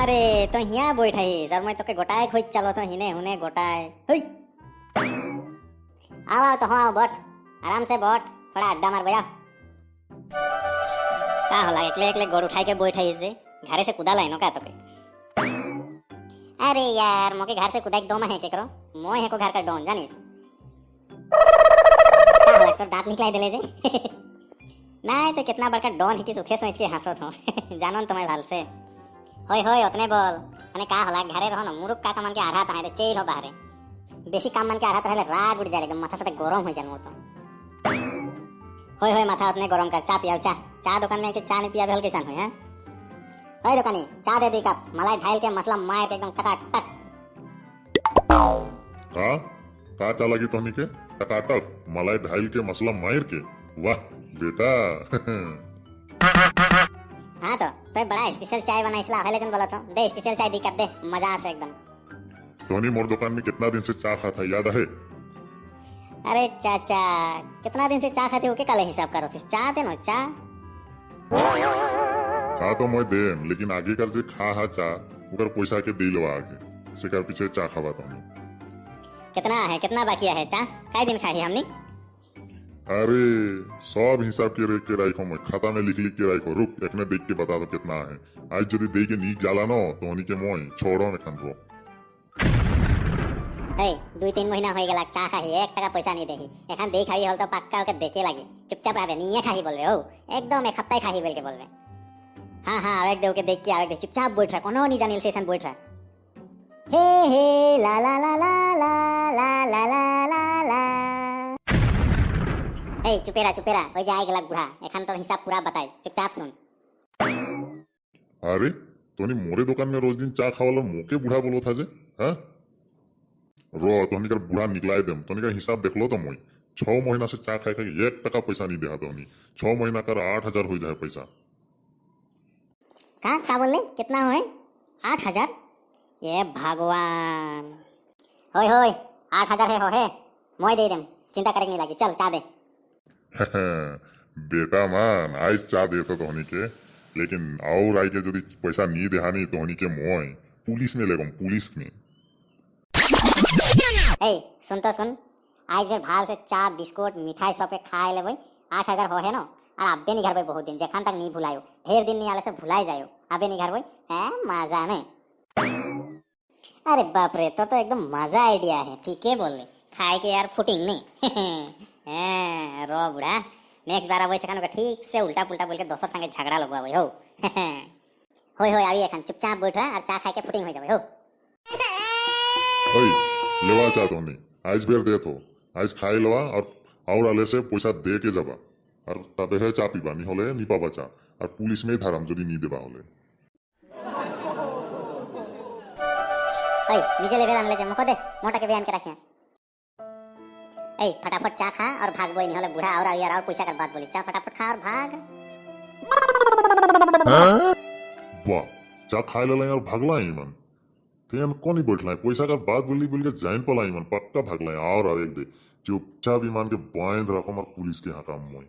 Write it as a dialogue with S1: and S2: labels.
S1: अरे तो हिया बैठ ही सर, मैं तोके गोटाए खोज चलो तो हिने हुने गोटाए। हुई, आओ आओ तो, हाँ, आओ, बैठ, आराम से बैठ, थोड़ा अड्डा मार भैया। का होला, एकले एकले गोड़ उठाई के बैठ ही जे, घरे से कुदा लाइनो का तोके? अरे यार, मोके घर से कुदा एक दो है केकरो? मोय है को घर का डॉन, जानिस? का होला, तोर दांत निकलाई देले जे? नहीं तो कितना बड़का डॉन है कि सुखे सोच के हंसत हो। जानन तुम्हें भाल से। होय होय, ओतने बोल। अने का होला, घरे रहो ना, मुरुक काका मन के आढ़ा ताहे चेल हो बाहरे। बेसी काम मन के आढ़ा रहले राग उठ जाए, एकदम माथा से गरम हो जाए मोर तो। होय होय, माथा उतने गरम कर, चा पियाओ चा। चा दुकान में के चा नहीं पिया भेल कैसन होय? हैं ओए दुकानी, चा दे दी कप, मलाई ढाल के, मसला मार के, एकदम टकाटक।
S2: का का चा लगी तोहनी के? टकाटक, मलाई ढाइल के, मसला मार के? वाह बेटा!
S1: हाँ तो बड़ा स्पेशल चाय बना इसला हले जन बोला तो दे, स्पेशल चाय दी कप दे, मजा आसे एकदम।
S2: तोहनी मोर दुकान में कितना दिन से चा खाता, याद है?
S1: अरे चाचा, कितना दिन से चा खाते हो के काले हिसाब करो? चा दे नो चा।
S2: चा तो मैं देम, लेकिन आगे कर जे खा हा चा, उकर पैसा के दे लो आगे, सेकर पीछे चा खावा तोहनी।
S1: कितना है, कितना बाकी है चा? काई दिन खाही हमनी?
S2: अरे, सब हिसाब के रेख के राखो, मैं खाता में लिख लिख के राखो। रुक, एखने देख के बता दो कितना है। आज यदि दे के नीक जाला न तोहनी के मोय छोड़ो में खन रो।
S1: ए, 2-3 महीना हो गेला चा खाही, 1 टका पैसा नहीं देही। एखान दे खाही हल तो पक्का ओके देखे लागी। चुपचाप आवे, नहीं खाही बोलबे हो, एकदम एक हफ्ता खाही बोल के बोलबे। हाँ हाँ, आवे दे ओके, देख के आवे दे। चुपचाप बैठ रहा, कोनो नहीं जानिल से बैठ रहा। हे हे ला ला ला ला ला ला ला ला ला ला। ए चुपेरा चुपेरा, ओइ जे आई गेला बुढ़ा। एखान तोर हिसाब पूरा बताई, चुपचाप सुन।
S2: अरे, तोहनी मोरे दुकान में रोज दिन चा खावाला मोके बूढ़ा बोलो था जे? हाँ, रो, तोहनी कर बूढ़ा निकलाए देम। तोहनी का हिसाब देख लो तो मोई 6 महीना से चा खाए खाए 1 टका पैसा नहीं देहा तोहनी। 6 महीना कर 8,000 हो जाए पैसा।
S1: का का बोले? कितना हुए? 8,000? ये भगवान! होय होय, 8,000 है, हो है, मोय they them, चिंता करे नहीं लगी। चल, चा दे।
S2: बेटा मान, आज चा देतो तोहनी के, लेकिन और आई के यदि पैसा नहीं देहानी तोहनी के मोय पुलिस में लेगम, पुलिस में।
S1: ए सुन तो सुन, आज फिर भाल से चा, बिस्कुट, मिठाई सब के खाए लेबै। 8,000 हो है ना? और अब्बे नहीं घर बहुत दिन, जखान तक नहीं भुलायो। ढेर दिन नहीं आले से भुलाई जायो। अबे नहीं घर है मजा में। अरे बाप रे, तो एकदम मजा आइडिया है। ठीक है बोले, खाए के यार फुटिंग नहीं। हैं, रो बुढ़ा, नेक्स्ट बार आबै सेखान ठीक से उल्टा पुल्टा बोल के दोसर संगे झगड़ा लगवाबै हो। होय होय, आवी एखान, चुपचाप बैठ रहा और चा खाए के फुटिंग हो जाबे हो।
S2: ओए, लेवा चा तोहनी, आज बेर देतो। आज खाए लेवा और आले से पैसा दे के जाबा और तबे है चा पीबा, नी होले नी पाबा चा और पुलिस में धाराम যদি नी देबा होले।
S1: ओए, নিজে লেভেল আনলে যে मोको दे, मोटा के बयान के रखिया। ए, फटाफट चा खा और भाग बोई, नहीं होले बूढ़ा और यार और पैसा कर बात बोली। चा फटाफट खा और भाग।
S2: वाह, चा खाए लेला और भागला इमन तेन कोनी बैठला। पैसा का बात बोली बोल के जाइन पला इमन, पक्का भागला। और एक दे, चुपचाप ईमान के बांध रखो और पुलिस के यहाँ काम मोय।